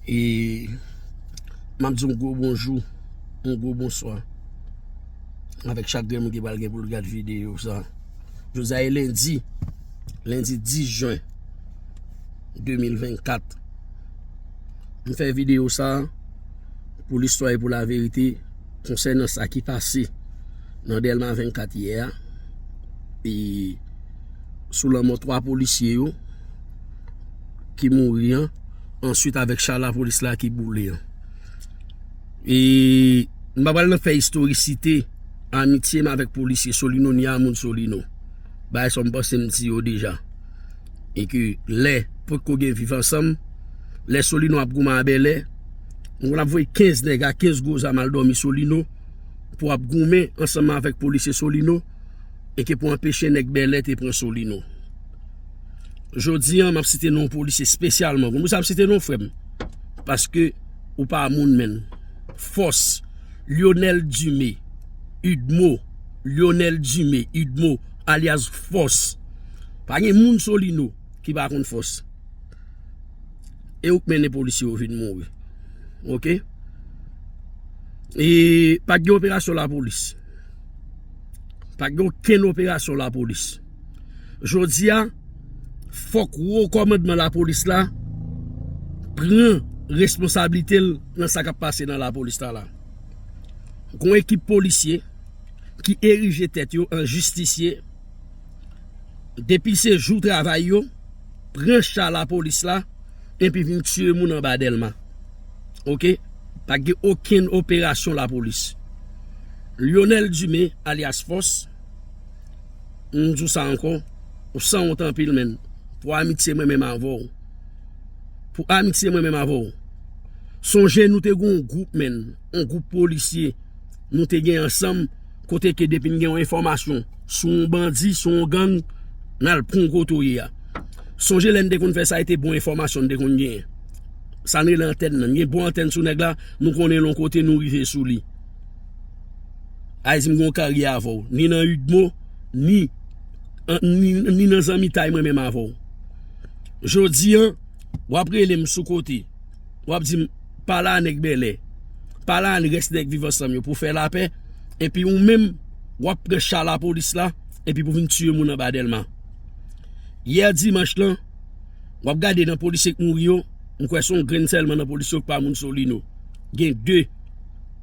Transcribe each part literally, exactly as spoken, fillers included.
E m ap di yon gwo bonjou, yon gwo bonswa avèk chak grenn moun ki pral gen pou l gad videyo sa. Jodi a e lendi, lendi dis jen de mil vennkat. M fè videyo sa pou listwa e pou laverite konsènan sa ki pase nan Dèlma vennkat yè a. E sou lanmò twa polisye yo ki mouri an, answit avèk cha lapolis la ki boule an. E m pa pral nan fè istorisite amitye m avèk polisye Solino ni a moun Solino. Bagay sa m panse m di yo deja. E ke lè potko gen viv ansanm, lè Solino ap goumen a Bèlè, nou konn ap voye kenz nèg a kenz gwo zam al dòmi Solino pou ap goumen ansanm avèk polisye Solino e ke pou anpeche nèg Bèlè te pran Solino. Jodi an, m ap site non polisye espesyalman. Konn pou sa m site non frè m? Paske ou pa moun menn. Fòs, Lionel Dumé, Udmo, Lionel Dumé, Udmo, alyas Fòs. Pa gen moun Solino ki pa konn Fòs. E ou k mennen polisye yo vin mouri. Oke? E pa t gen operasyon lapolis. Pa t gen okenn operasyon lapolis. Jodi a, fòk wo kòmandman lapolis la pran responsablite l nan sa k ap pase nan lapolis la la. Gon ekip polisye ki erije tèt yo an jistisye, depi se jou travay yo, pran cha lapolis la, epi vin tiye moun anba Dèlma. Oke? Pa gen okenn operasyon lapolis. Lionel Dumé, alyas Fòs, m di w sa ankò, ou sanwont anpil, menn. Pou amitye mwen menm avè w. Pou amitye mwen menm avè w. Sonje nou te gen yon gwoup, menn, yon gwoup polisye nou te gen ansanm, kote ke depi n gen yon enfòmasyon sou yon bandi, sou yon gang, n al pran w kote w ye a. Sonje lè n te konn fè sa, e te bon enfòmasyon n te konn genyen. Sa n rele antèn nan. N gen bon antèn sou nèg la, nou konnen l yon kote, nou rive sou li. Ay di m gen yon karyè avè w, ni nan Udmo, ni, an- ni, ni nan zanmitay mwen menm avè w. Jodi an, w ap rele m sou kote. W ap di m, pale a nèg Bèlè. Pale a rès nèg Viv Ansanm yo pou fè lapè. Epi ou menm, w ap pran cha lapolis la, epi pou vin tiye moun anba Dèlma. Yè dimanch lan, w ap gade nan polisye k mouri yo, m kwè se yon grenn sèlman nan polisye yo k pa moun Solino. Gen de.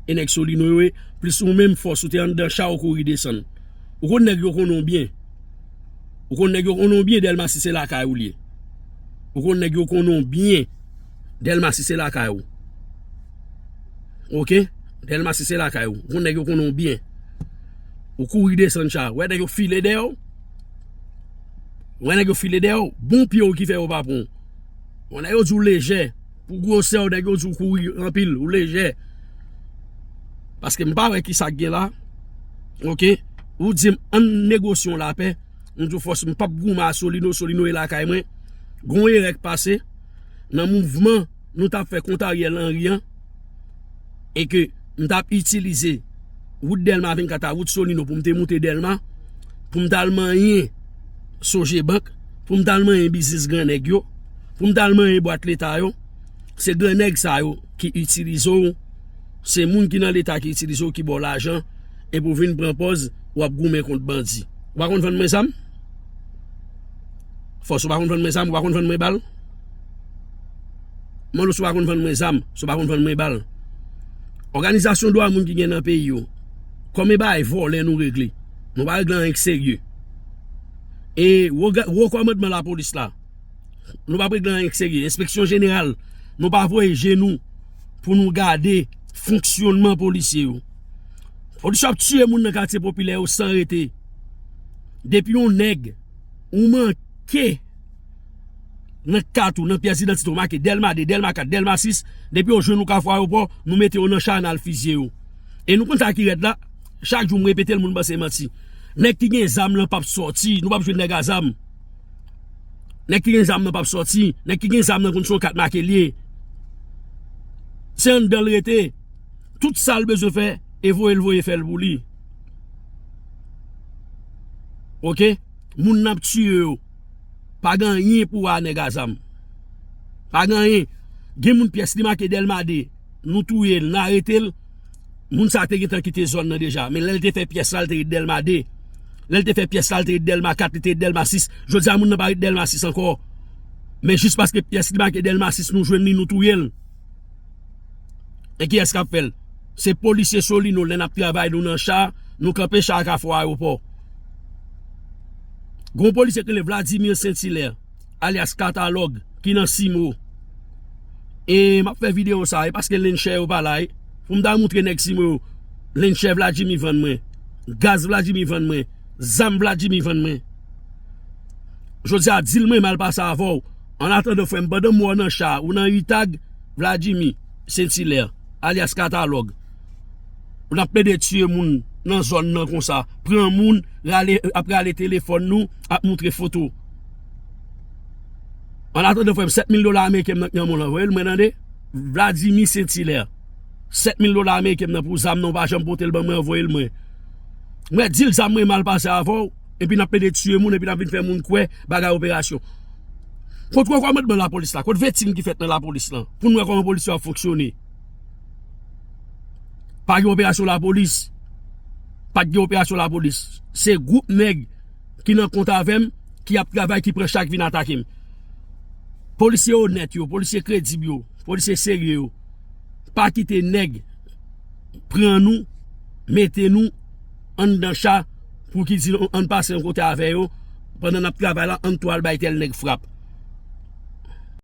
E nèg Solino yo ye, plis ou menm Fòs ou te anndan cha ou kouri desann. Ou konn nèg yo konnen w byen. Ou konn nèg yo konnen w byen, Dèlma sis se lakay ou l ye. Ou konn nèg yo konnen w byen, Dèlma sis se lakay ou. Oke? Dèlma sis se lakay ou. Ou konn nèg yo konnen w byen. Ou kouri desann cha. Wè nèg yo file dèyè w. Wè nèg yo file dèyè w. Bon pye w ki fè yo pa pran w. Wè nèg yo di w lejè. Pou gwosè w, nèg yo di w kouri anpil, ou lejè. Paske m pa wè ki sa k gen la. Oke? Ou di m, ann negosye yon lapè. M di w Fòs, m p ap goumen a Solino, Solino e lakay mwen. Gon erè k pase nan mouvman nou t ap fè kont Ariel Henry an, e ke m t ap itilize wout Dèlma vennkat a wout Solino pou m te moute Dèlma, pou m t al manyen Sogebank, pou m t al manyen biznis gran nèg yo, pou m t al manyen bwat leta yo. Se gran nèg sa yo ki itilize w, se moun ki nan leta ki itilize w, ki ba w lajan, epi w vin pran pòz w ap goumen kont bandi. Ou pa konn vann mwen zam? Fòs, ou pa konn vann mwen zam, ou pa konn vann mwen bal? Mwen, si w pa konn vann mwen zam, si w pa konn vann mwen bal. Òganizasyon dwa moun ki gen nan peyi yo, kòm e bagay vòlè nou regle. Nou pa regle anyen k serye. E wo ga- wo kòmandman lapolis la, nou p ap regle anyen k serye. Enspeksyon jeneral, nou pa voye je nou pou nou gade fonksyònman polisye yo. Polisye ap tiye moun nan katye popilè yo san rete. Depi yon nèg ou manke nan kat ou, nan pyès idantite w make Dèlma de, Dèlma kat, Dèlma sis, depi yo jwenn ou Kafou Ayewopò, nou mete yo nan cha, n al fizye yo. E nou konn sa ki rèd la, chak jou m repete l, moun panse manti. Nèg ki gen zam lan p ap sòti, nou p ap jwenn nèg a zam. Nèg ki gen zam nan p ap sòti, nèg ki gen zam nan konn se yon kat make l ye. Se anndan l rete. Tout sa l bezwen fè, e voye l voye fè l pou li. Oke? Moun n ap tiye yo, pa gen anyen pou wè a nèg a zam. Pa gen anyen. Gen moun pyès li make Dèlma de, nou touye l, n arete l. Moun sa te gentan kite zòn nan deja. Men lè l te fè pyès la, l te ret Dèlma de. Lè l te fè pyès la, l te ret Dèlma kat, li te ret Dèlma sis. Jodi a, moun nan pa ret Dèlma sis ankò. Men jis paske pyès li make Dèlma sis, nou jwenn li, nou touye l. E kiyès k ap fè l? Se polisye Solino, lè n ap travay nou nan cha, nou kanpe cha a Kafou Ayewopò. Gon polisye ki rele Vladimir Saint-Hilaire, alyas Katalòg, ki nan Simo. E m ap fè videyo sa, e paske Lenchè yo pa la, e. Pou m ta moutre nèg Simo yo, Lenchè Vladimir vann mwen, gaz Vladimir vann mwen, zam Vladimir vann mwen. Jodi a, dil mwen mal pase avè w. An atandan, frè m, pandan m wè w nan cha, ou nan Itag, Vladimir Saint-Hilaire, alyas Katalòg. Ou n ap plede tiye moun nan zòn nan konsa. Pran moun, rale, ap rale telefòn nou, ap moutre foto. An atandan, frè m, sèt mil dola ameriken m nan nan men w lan, voye l mwen tande. Vladimir Saint-Hilaire. Sèt mil dola ameriken m nan pou zam nan, ou pa janm pote l ban mwen, voye l mwen. Mwen di l zam mwen mal pase avè w, epi n ap plede tiye moun, epi n ap vin fè moun kwè bagay operasyon. Kot wè kòmandman lapolis la? Kot vetin ki fèt nan lapolis lan? Pou n wè kòman polis yo ap fonksyone. Pa gen operasyon lapolis. Pa t gen operasyon lapolis. Se gwoup nèg ki nan kont avè m, ki ap travay, ki pran chak vin atake m. Polisye onèt yo, polisye kredib yo, polisye serye yo, pa kite nèg pran nou, mete nou anndan cha pou ki di nou ann pase yon kote avè yo, pandan n ap travay la, ann tou al bay tèl nèg frap.